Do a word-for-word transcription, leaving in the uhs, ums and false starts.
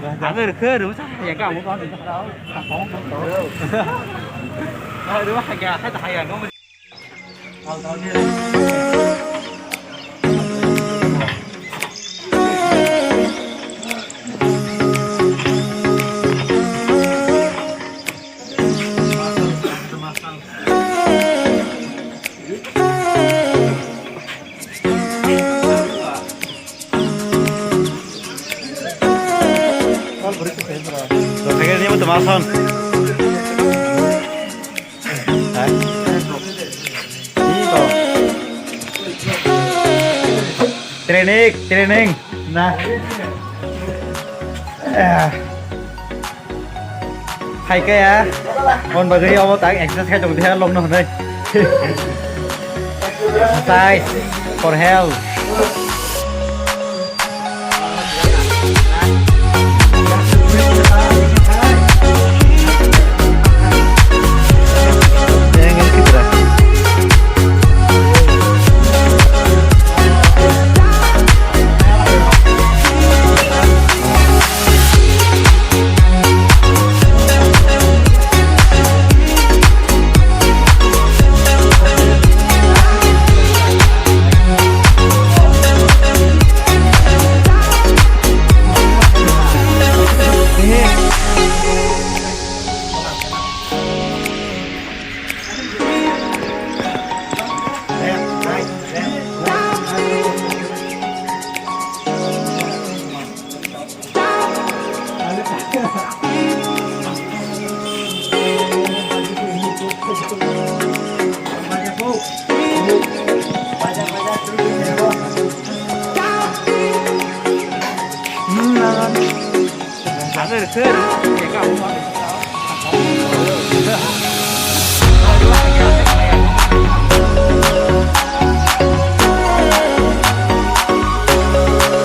Ang rwkhe rwmsa haya khe ang bo tong. Rwma haya khe haya no. Rwkhe nini bo tongma son. Hai. Iko. Training, training. Na. Ah. Hai kaya. Mon bagwi omo tak exercise khai tong dia lom no hwnwi. Exercise for health.